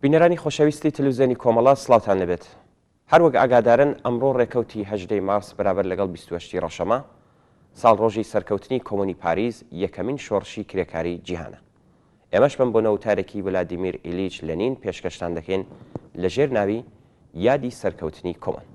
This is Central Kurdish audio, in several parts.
بینەرانی خۆشەویستی تەلەفزیۆنی کۆمەڵە سڵاوتان لێبێت. هەر وەک ئاگادارن ئەمڕۆ ڕێکەوتی هەژدەی مارس بەرابەر لەگەڵ 28 ی ڕەشەمە، ساڵڕۆژی سەرکەوتنی کۆمۆنی پاریس یەکەمین شۆڕشی کرێکاری جیهانە. ئێمەش بەم بۆنە وتارێکی ولادیمیر ئیلیچ لێنین پێشکەشتان دەکەین لە ژێر ناوی یادی سەرکەوتنی کۆمۆن.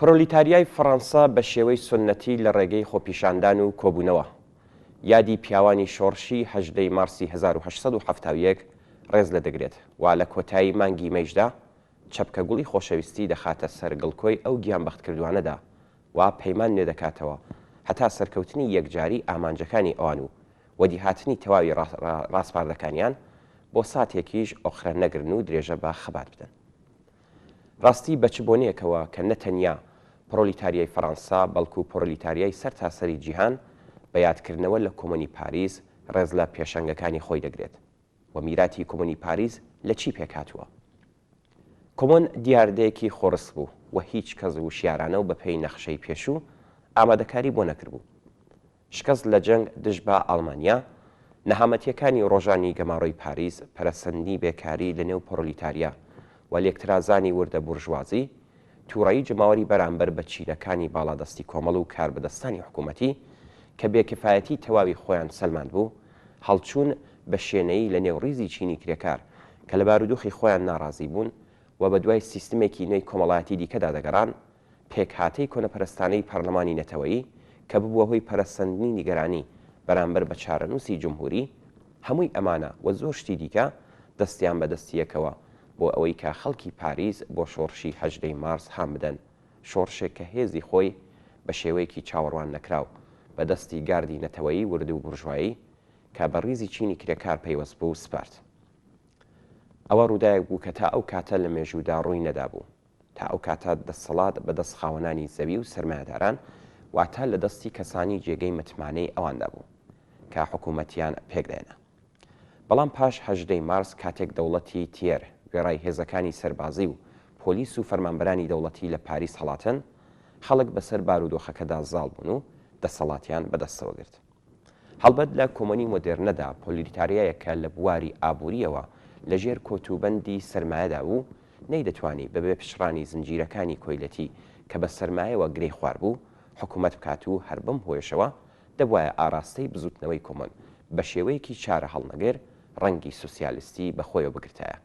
پرۆلیتاریای فەڕەنسا بە شێوەی سوننەتی لە ڕێگەی خۆپیشاندان و کۆبوونەوە، یادی پیاوانی شۆڕشی هەژدەی مارسی 1871 ڕێز لێ دەگرێت و لە کۆتایی مانگی مەیشدا چەپکە گوڵی خۆشەویستی دەخاتە سەر گڵکۆی ئەو گیانبەختکردووانەدا و پەیمان نوێ دەکاتەوە هەتا سەرکەوتنی یەکجاری ئامانجەکانی ئەوان و وەدیهاتنی تەواوی ڕاسپاردەکانیان بۆ ساتێکیش ئۆقرە نەگرن و درێژە بە خەبات بدەن. ڕاستی بە چ بۆنەیەکەوە کە نە تەنیا پڕۆلیتاریای فەڕانسە بەڵکو پۆرۆلیتاریای سەرتاسەری جیهان بە یادکردنەوە لە کۆمۆنی پاریس ڕێز لە پێشەنگەکانی خۆی دەگرێت و میراتی کۆمۆنی پاریس لە چی پێکهاتووە؟ کۆمۆن دیاردەیەکی خۆڕسک بوو و هیچ کەس وشیارانە و بەپێی نەخشەی پێشوو ئامادەکاری بۆ نەکردبوو. شکست لە جەنگ دژ بە ئاڵمانیا، نەهامەتییەکانی ڕۆژانی گەمارۆی پاریس، پەرەسەندنی بێکاری لە نێو پۆرۆلیتاریا و لێکترازانی وردە بورژوازی، تووڕەیی جەماوەری بەرامبەر بە چینەکانی باڵادەستی کۆمەڵ و کاربەدەستانی حکوومەتی کە بێکفایەتی تەواوی خۆیان سەلماندبوو، هەڵچوون بە شێنەیی لە نێو ڕیزی چینی کرێکار کە لە بارودۆخی خۆیان ناڕازی بوون و بە دوای سیستمێکی نوێی کۆمەڵایەتی دیکەدا دەگەڕان، پێکهاتەی کۆنەپەرستانەی پەرلەمانی نەتەوەیی کە ببووە هۆی پەرەسەندنی نیگەرانی بەرامبەر بە چارەنووسی جمهوری، هەمووی ئەمانە و زۆر شتی دیکە دەستیان بە دەستی یەکەوە بۆ ئەوەی کە خەڵکی پاریس بۆ شۆڕشی هەژدەی مارس هان بدەن، شۆڕشێک کە هێزی خۆی بە شێوەیەکی چاوەڕوان نەکراو بە دەستی گاردی نەتەوەیی ورد و بورژوایی کە بە ڕیزی چینی کرێکار پەیوەست بوو سپارد. ئەوە ڕووداوێک بوو کە تا ئەو کاتە لە مێژوودا ڕووی نەدابوو. تا ئەو کاتە دەسەڵات بە دەست خاوەنانی زەوی و سەرمایەداران، واتە لە دەستی کەسانی جێگەی متمانەی ئەواندا بوو، کە حکوومەتیان پێکدەهێنا. بەڵام پاش هەژدەی مارس کاتێک دەوڵەتی تیێر وێڕای هێزەکانی سەربازی و پۆلیس و فەرمانبەرانی دەوڵەتی لە پاریس هەڵاتن، خەڵک بەسەر بارودۆخەکەدا زاڵ بوون و دەسەڵاتیان بەدەستەوە گرت. هەڵبەت لە کۆمۆنی مۆدێرنەدا پۆلیتاریایەک کە لە بواری ئابوورییەوە لە ژێر کۆتوبەندی سەرمایەدا بوو، نەیدەتوانی بەبێ پچڕانی زنجیرەکانی کۆیلەتی کە بە سەرمایەوە گرێی خواربوو، حکوومەت بکات و هەر بەم هۆیەشەوە دەبوایە ئاراستەی بزووتنەوەی کۆمۆن بە شێوەیەکی چارە هەڵنەگر ڕەنگی سوسیالیستی بە خۆیەوە بگرتایە.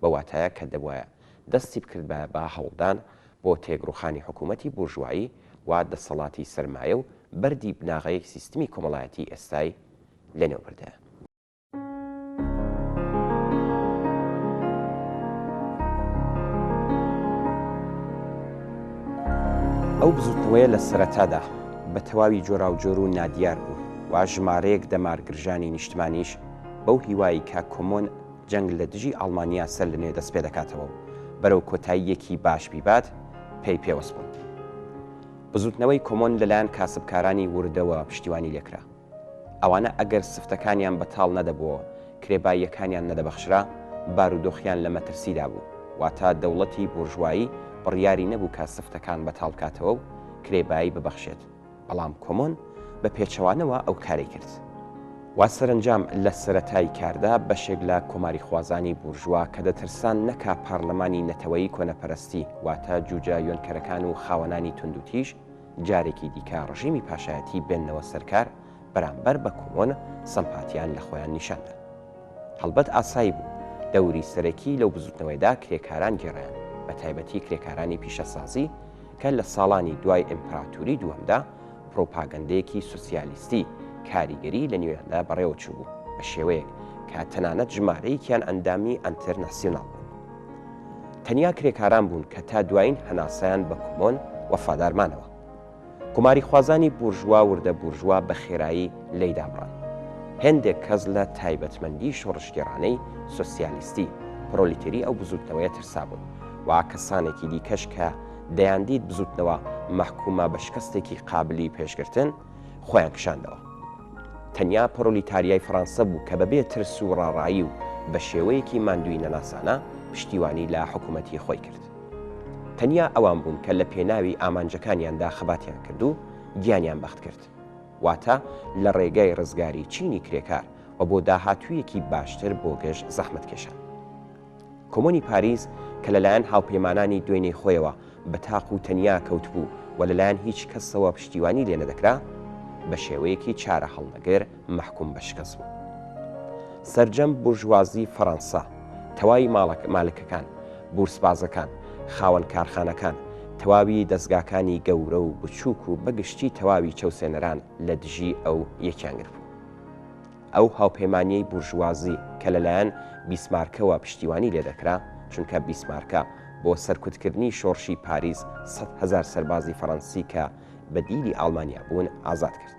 بەو واتایە کە دەبوایە دەستی بکردبایە بە هەوڵدان بۆ تێکڕووخانی حکوومەتی بورژوایی و دەسەڵاتی سەرمایە و بەردی بناغەی سیستمی کۆمەڵایەتی ئێستای لەنێو بردایە. ئەو بزووتنەوەیە لە سەرەتادا بە تەواوی جۆراوجۆر و نادیار بوو و ژمارەیەک دەمارگرژانی نیشتمانیش بەو هیوای کە کۆمۆن جەنگ لە دژی ئاڵمانیا سەر لە نوێ دەست پێدەکاتەوە و بەرەو کۆتاییەکی باش بیبات، پێی پێوەست بوون. بزووتنەوەی کۆمۆن لەلایەن کاسبکارانی وردەوە پشتیوانی لێکرا. ئەوانە ئەگەر سفتەکانیان بەتاڵ نەدەبووەوە، کرێباییەکانیان نەدەبەخشرا، بارودۆخیان لە مەترسیدا بوو، واتە دەوڵەتی بورژوایی بڕیاری نەبوو کە سفتەکان بەتاڵ بکاتەوە و کرێبایی ببەخشێت، بەڵام کۆمۆن بە پێچەوانەوە ئەو کارەی کرد. وا سەرەنجام لە سەرەتای کاردا بەشێک لە کۆماریخوازانی بورژوا کە دەترسان نەکا پارلەمانی نەتەوەیی کۆنەپەرستی واتە جوجە یۆنکەرەکان و خاوەنانی توندوتیژ جارێکی دیکە ڕژیمی پاشایەتی بێننەوە سەرکار بەرامبەر بە کۆمۆن سەمپاتیان لە خۆیان نیشان دا. هەڵبەت ئاسایی بوو دەوری سەرەکی لەو بزوتنەوەیدا کرێکاران گێڕایان، بە تایبەتی کرێکارانی پیشەسازی کە لە ساڵانی دوای ئیمپراتوری دووەمدا پرۆپاگەندەیەکی سوسیالیستی کاریگەری لە نێویاندا بەڕێوە چووبوو، بە شێوەیەک کە تەنانەت ژمارەیەکیان ئەندامی ئەنترناسیوناڵ بوون. تەنیا کرێکاران بوون کە تا دوایین هەناسەیان بە کۆمۆن وەفادار مانەوە. کۆماریخوازانی بورژوا وردە بورژوا بە خێرایی لێی دابڕان. هێندێک کەس لە تایبەتمەندیی شۆڕشگێڕانەی سۆسیالیستی پرۆلیتێری ئەو بزووتنەوەیە ترسابوون و کەسانێکی دیکەش کە دەیاندیت بزووتنەوە مەحکوومە بە شکەستێکی قابلی پێشگرتن، خۆیان کشاندەوە. تەنیا پرۆلیتاریای فەڕانسە بوو کە بەبێ ترس و ڕاڕایی و بە شێوەیەکی ماندوویینەناسانە پشتیوانی لە حکوومەتی خۆی کرد. تەنیا ئەوان بوون کە لە پێناوی ئامانجەکانیاندا خەباتیان کرد و گیانیان بەخت کرد. واتە لە ڕێگای ڕزگاری چینی کرێکار و بۆ داهاتوویەکی باشتر بۆ گشت زەحمەتکێشان. کۆمۆنی پاریس کە لەلایەن هاوپەیمانانی دوێنێی خۆیەوە بە تاق و تەنیا کەوتبوو و لەلایەن هیچ کەسەوە پشتیوانی لێ نەدەکرا، بە شێوەیەکی چارە هەڵنەگر مەحکوم بە شکست بوو. سەرجەم بورژوازی فەڕەنسا، تەواوی مالکەکان، بورسبازەکان، خاوەن کارخانەکان، تەواوی دەزگاکانی گەورە و بچووک و بە گشتی تەواوی چەوسێنەران لە دژی ئەو یەکیان گرتبوو. ئەو هاوپەیمانیەی بورژوازی کە لەلایەن بیسمارکەوە پشتیوانی لێدەکرا، چونکە بیسمارکە بۆ سەرکوتکردنی شۆڕشی پاریس 100,000 سەربازی فەڕەنسی کە بە دیلی ئاڵمانیا بوون ئازاد کرد.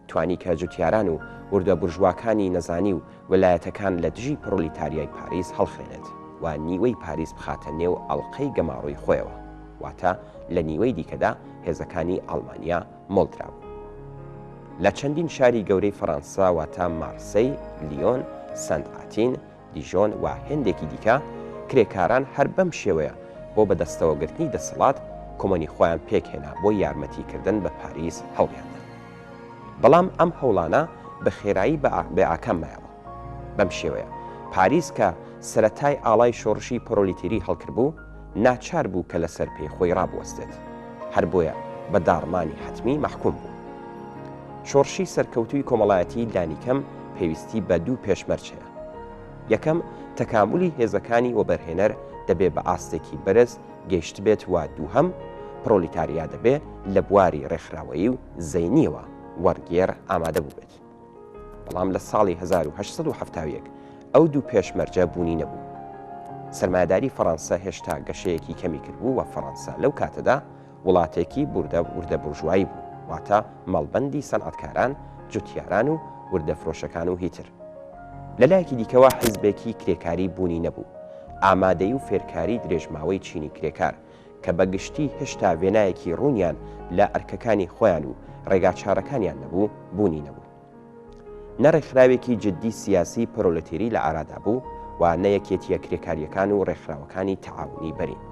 توانی کە جوتیاران و وردە بورژواکانی نەزانی و ویلایەتەکان لە دژی پڕۆلیتاریای پاریس هەڵخرێنێت و نیوەی پاریس بخاتە نێو ئەڵقەی گەماڕۆی خۆیەوە، واتە لە نیوەی دیکەدا هێزەکانی ئاڵمانیا مۆڵ درابوو. لە چەندین شاری گەورەی فەڕانسە واتە مارسەی، لیۆن، سەنت ئاتین، دیژۆن و هێندێکی دیکە، کرێکاران هەر بەم شێوەیە بۆ بەدەستەوەگرتنی دەسەڵات کۆمۆنی خۆیان پێکهێنا بۆ یارمەتیکردن بە پاریس هەوڵیاندا. بەڵام ئەم هەوڵانە بە خێرایی بێ ئاکام مایەوە. بەم شێوەیە پاریس کە سەرەتای ئاڵای شۆڕشی پۆرۆلیتیری هەڵکردبوو، ناچار بوو کە لەسەر پێی خۆی ڕابوەستێت. هەر بۆیە بە داڕمانی حەتمی مەحکووم بوو. شۆڕشی سەرکەوتووی کۆمەڵایەتی لانیکەم پێویستی بە دوو پێشمەرج هەیە. یەکەم، تەکامولی هێزەکانی وەبەرهێنەر دەبێ بە ئاستێکی بەرز گەیشتبێت و دووهەم، پڕۆلیتاریا دەبێ لە بواری ڕێکخراوەیی و زەینییەوە وەرگێڕ ئامادە بووبێت. بەڵام لە ساڵی 1871 ئەو دوو پێشمەرجە بوونی نەبوو. سەرمایەداری فەڕەنسە هێشتا گەشەیەکی کەمی کردبوو و فەڕەنسە لەو کاتەدا وڵاتێکی بوردە وردە بورژوایی بوو، واتە مەڵبەندی سەنعەتکاران، جوتیاران و وردەفرۆشەکان و هیتر. لە لایەکی دیکەوە حیزبێکی کرێکاری بوونی نەبوو. ئامادەیی و فێرکاری درێژماوەی چینی کرێکار، کە بە گشتی هێشتا وێنایەکی ڕوونیان لە ئەرکەکانی خۆیان و ڕێگاچارەکانیان نەبوو، بوونی نەبوو. نە ڕێکخراوێکی جددی سیاسی پرۆلتێری لە ئارادا بوو و نە یەکێتییە کرێکارییەکان و ڕێکخراوەکانی تەعاونی بەرین.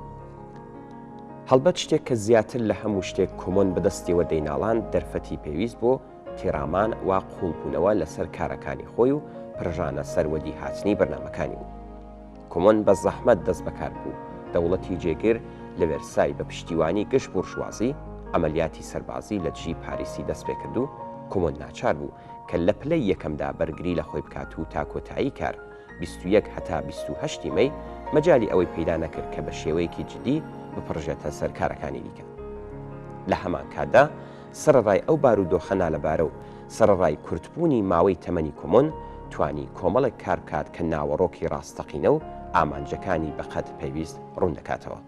هەڵبەت شتێک کە زیاتر لە هەموو شتێک کۆمۆن بەدەستیەوە دەیناڵاند دەرفەتی پێویست بۆ تێڕامان و قووڵبوونەوە لەسەر کارەکانی خۆی و پڕژانە سەر وەدیهاتنی بەرنامەکانی بوو. کۆمۆن بە زەحمەت دەستبەکار بوو، دەوڵەتی جێگر لە ڤێرسای بە پشتیوانی گشت بورژوازی، عەمەلیاتی سەربازی لە دژی پاریسی دەستپێکرد و کۆمۆن ناچار بوو کە لە پلەی یەکەمدا بەرگری لە خۆی بکات و تا کۆتایی کار، 21 هەتا 28 ی مەی، مەجالی ئەوەی پەیدا نەکرد کە بە شێوەیەکی جدی بپڕژێتە سەر کارەکانی دیکە. لە هەمان کاتدا سەرەڕای ئەو بارودۆخە نالەبارە و سەرەڕای کورتبوونی ماوەی تەمەنی کۆمۆن، توانی کۆمەڵێک کار بکات کە ناوەڕۆکی ڕاستەقینە و ئامانجەکانی بەقەد پێویست ڕوون دەکاتەوە.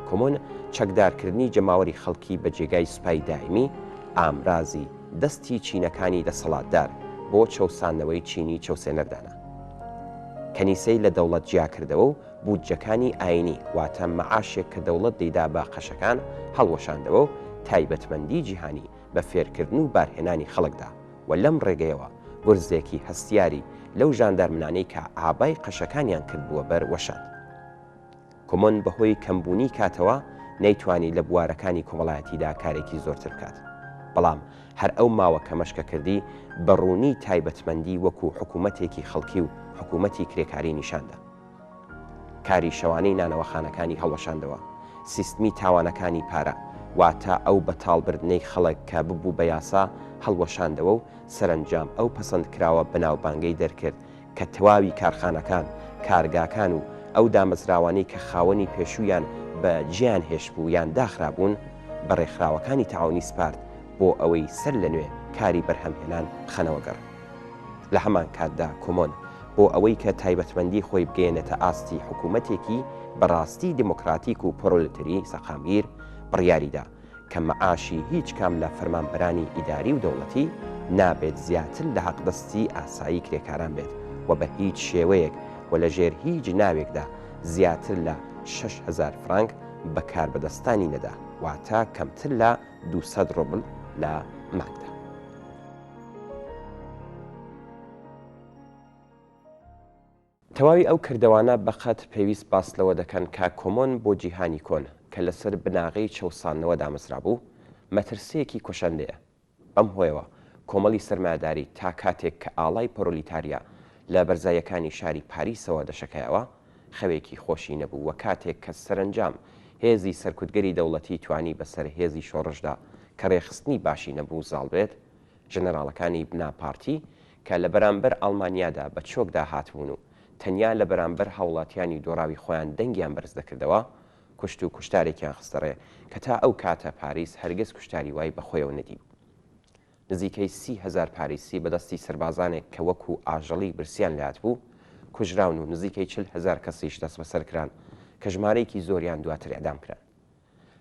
کۆمۆن چەکدارکردنی جەماوەری خەڵکی بە جێگای سوپای دایمی، ئامرازی دەستی چینەکانی دەسەڵاتدار بۆ چەوساندنەوەی چینی چەوسێنەر دانا. کەنیسەی لە دەوڵەت جیاکردەوە و بودجەکانی ئایینی، واتە مەعاشێک کە دەوڵەت دەیدا بە قەشەکان، هەڵوەشاندەوە و تایبەتمەندی جیهانی بە فێرکردن و بارهێنانی خەڵک دا و لەم ڕێگەیەوە گورزێکی هەستیاری لەو ژاندارمنانەی کە عابای قەشەکانیان کردبووە بەر وەشاند. کۆمۆن بەهۆی کەمبوونی کاتەوە نەیتوانی لە بوارەکانی کۆمەڵایەتیدا کارێکی زۆرتر بکات. بەڵام هەر ئەو ماوە کەمەش کە کردی بە ڕوونی تایبەتمەندی وەکوو حکوومەتێکی خەڵکی و حکوومەتی کرێکاری نیشان دا. کاری شەوانەی نانەواخانەکانی هەڵوەشاندەوە، سیستمی تاوانەکانی پارە، واتە ئەو بەتاڵبردنەی خەڵک کە ببوو بە یاسا، هەڵوەشاندەوە و سەرەنجام ئەو پەسەندکراوە بەناوبانگەی دەرکرد کە تەواوی کارخانەکان، کارگاکان و ئەو دامەزراوانەی کە خاوەنی پێشوویان بە جێیان هێشتبوو یان داخرابوون، بە ڕێکخراوەکانی تەعاونی سپارد بۆ ئەوەی سەر لە نوێ کاری بەرهەمهێنان بخەنەوە گەڕ. لە هەمان کاتدا کۆمۆن بۆ ئەوەی کە تایبەتمەندی خۆی بگەیەنێتە ئاستی حکوومەتێکی بە ڕاستی دێمۆکڕاتیک و پۆرۆلتری سەقامگیر، بڕیاری دا کە مەعاشی هیچ کام لە فەرمانبەرانی ئیداری و دەوڵەتی نابێت زیاتر لە حەقدەستی ئاسایی کرێکاران بێت و بە هیچ شێوەیەک و لە ژێر هیچ ناوێکدا زیاتر لە 6000 فرانک بە کاربەدەستانی نەدا، واتە کەمتر لە 200 ڕۆبل لە مانگدا. تەواوی ئەو کردەوانە بە قەد پێویست باس لەوە دەکەن کە کۆمۆن بۆ جیهانی کۆن کە لەسەر بناغەی چەوساندنەوە دامەزرابوو، مەترسییەکی کوشەندەیە. بەم هۆیەوە کۆمەڵی سەرمایەداری تا کاتێک کە ئاڵای پۆرۆلیتاریا لە بەرزاییەکانی شاری پاریسەوە دەشەکایەوە، خەوێکی خۆشی نەبوو و کاتێک کە سەرەنجام هێزی سەرکوتگەری دەوڵەتی توانی بەسەر هێزی شۆڕشدا کە ڕێکخستنی باشی نەبوو زاڵ بێت، ژەنەراڵەکانی بناپارتی کە لە بەرامبەر ئاڵمانیادا بە چۆکدا هاتبوون و تەنیا لە بەرامبەر هاوڵاتیانی دۆڕاوی خۆیان دەنگیان بەرز دەکردەوە، کوشت و کوشتارێکیان خستە ڕێ کە تا ئەو کاتە پاریس هەرگز کوشتاری وای بە خۆیەوە نەدیبوو. نزیکەی 30,000 پاریسی بە دەستی سەربازانێک کە وەکوو ئاژەڵی برسیان لێهاتبوو، کوژراون و نزیکەی 40,000 کەسیش دەستبەسەر کران کە ژمارەیەکی زۆریان دواتر ئێعدام کران.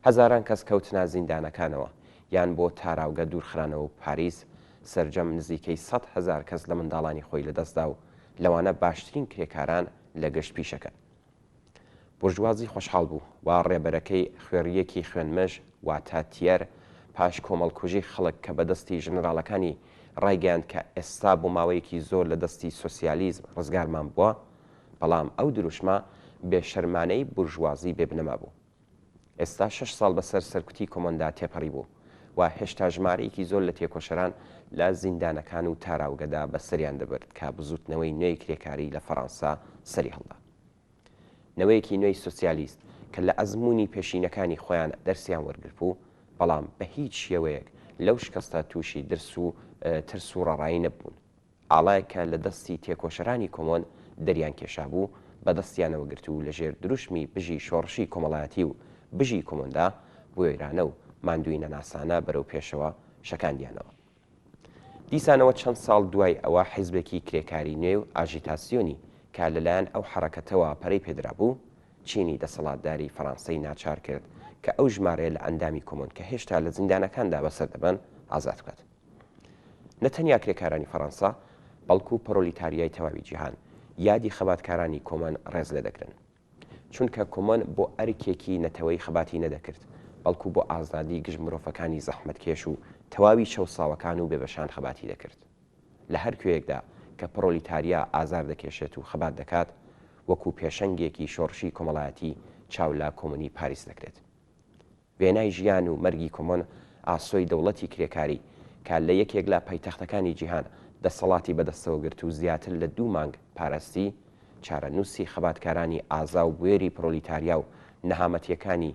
هەزاران کەس کەوتنە زیندانەکانەوە یان بۆ تاراوگە دوورخرانەوە و پاریس سەرجەم نزیکەی 100,000 کەس لە منداڵانی خۆی لەدەستدا و لەوانە باشترین کرێکاران لە گشت پیشەکان. بورژوازی خۆشحاڵ بوو و ڕێبەرەکەی خوێڕییەکی خوێنمژ واتە تیەر پاش کۆمەڵکوژی خەڵک کە بە دەستی ژنراڵەکانی ڕایگەیاند کە ئێستا بۆ ماوەیەکی زۆر لە دەستی سۆسیالیزم ڕزگارمان بووە، بەڵام ئەو دروشمە بێ شەرمانەی بورژوازی بێ بنەما بوو. ئێستا شەش ساڵ بەسەر سەرکوتی کۆمۆندا تێپەڕیبوو و هێشتا ژمارەیەکی زۆر لە تێکۆشەران لە زیندانەکان و تاراوگەدا بەسەریان دەبرد کە بزووتنەوەی نوێی کرێکاری لە فەڕانسە سەری هەڵدا. نەوەیەکی نوێی سۆسیالیست کە لە ئەزموونی پێشینەکانی خۆیان دەرسیان وەرگرتبوو، بەڵام بە هیچ شێوەیەک لەو شکەستە تووشی درس و ترس و ڕەڕایی نەببوون. ئاڵایەک کە لە دەستی تێکۆشەرانی کۆمۆن دەریان کێشابوو، بە دەستیانەوە گرت و لە ژێر دروشمی بژی شۆڕشی کۆمەڵایەتی و بژی کۆمۆندا، بوێرانە و ماندوویینەناسانە بەرەو پێشەوە شەکاندیانەوە. دیسانەوە چەند ساڵ دوای ئەوە حیزبێکی کرێکاری نوێ و ئاژیتاسیۆنی کە لە لایەن ئەو حەڕەکەتەوە پەرەی پێدرابوو، چینی دەسەڵاتداری فەڕانسەی ناچار کرد کە ئەو ژمارەیە لە ئەندامی کۆمۆن کە هێشتا لە زیندانەکاندا بەسەر دەبەن، ئازاد بکات. نە تەنیا کرێکارانی فەڕەنسا، بەڵکو پرۆلیتاریای تەواوی جیهان، یادی خەباتکارانی کۆمۆن ڕێز لێ دەگرن. چونکە کۆمۆن بۆ ئەرکێکی نەتەوەیی خەباتی نەدەکرد، بەڵکو بۆ ئازادی گشت مرۆڤەکانی زەحمەتکێش و تەواوی چەوساوەکان و بێبەشان خەباتی دەکرد. لە هەر کوێیەکدا کە پرۆلیتاریا ئازار دەکێشێت و خەبات دەکات، وەکو پێشەنگێکی شۆڕشی کۆمەڵایەتی چاو لە کۆمۆنی پاریس دەکرێت. وێنای ژیان و مەرگی کۆمۆن ئاسۆی دەوڵەتی کرێکاری کە لە یەکێک لە پایتەختەکانی جیهان دەسەڵاتی بەدەستەوە گرت و زیاتر لە دوو مانگ پارستی چارەنووسی خەباتکارانی ئازا و بوێری پرۆلیتاریا و نەهامەتیەکانی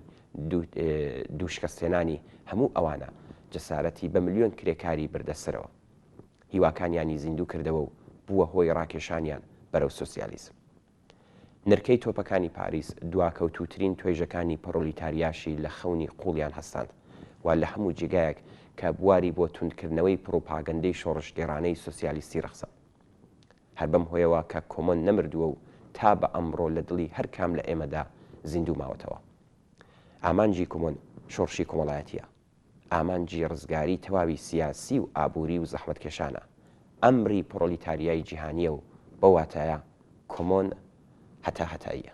دوو شکستهێنانی هەموو ئەوانە جەسارەتی بە ملیۆن کرێکاری بردە سەرەوە هیواکانیانی زیندوو کردەوە و بووە هۆی ڕاکێشانیان بەرەو سۆسیالیزم. نرکەی تۆپەکانی پاریس دواکەوتووترین توێژەکانی پڕۆلیتاریاشی لە خەونی قووڵیان هەستاند و لە هەموو جێگایەک کە بواری بۆ توندکردنەوەی پڕوپاگەندەی شۆڕشگێڕانەی سۆسیالیستی ڕەخساند. هەر بەم هۆیەوە کە کۆمۆن نەمردووە و تا بە ئەمڕۆ لە دڵی هەر کام لە ئێمەدا زیندوو ماوەتەوە. ئامانجی کۆمۆن شۆڕشی کۆمەڵایەتییە. ئامانجی ڕزگاری تەواوی سیاسی و ئابووری و زەحمەتکێشانە، ئەمری پڕۆلیتاریای جیهانییە و بەو واتایە کۆمۆن هەتا هەتاییە.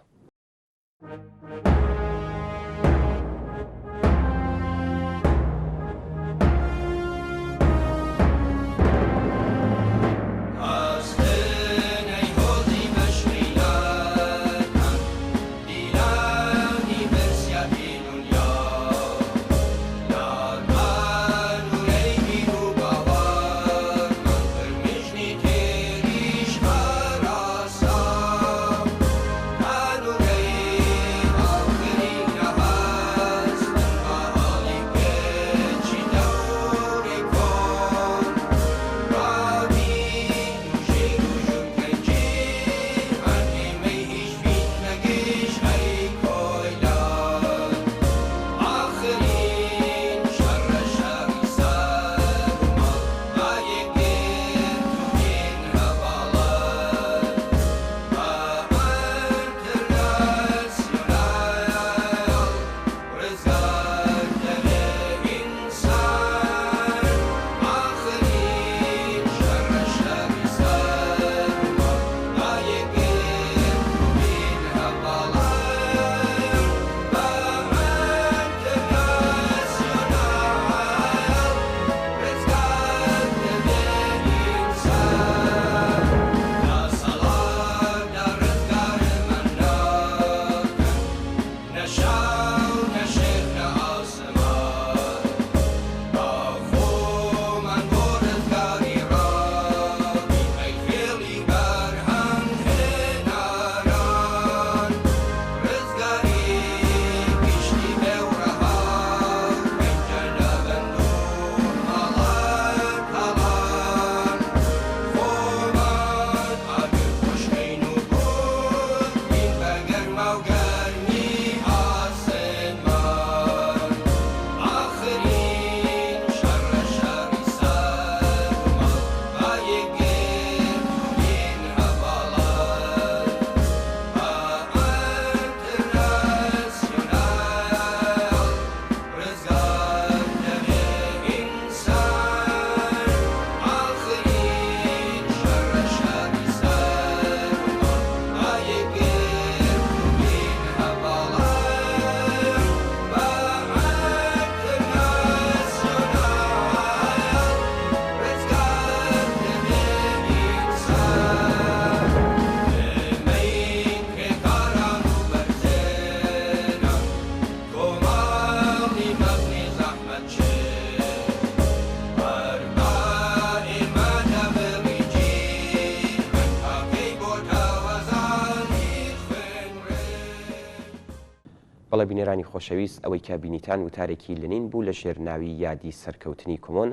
بەڵێ بینەرانی خۆشەویست ئەوەی کە بینیتان وتارێکی لنین بوو لە ژێر ناوی یادی سەرکەوتنی کۆمۆن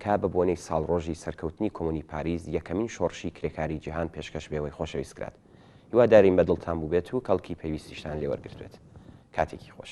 کە بە بۆنەی ساڵڕۆژی سەرکەوتنی کۆمۆنی پاریس یەکەمین شۆڕشی کرێکاری جیهان پێشکەش بێوەی خۆشەویست کرات. هیوادارین بە دڵتان بووبێت و کەڵکی پێویستیشتان لێ وەرگرتبێت. کاتێکی خۆش.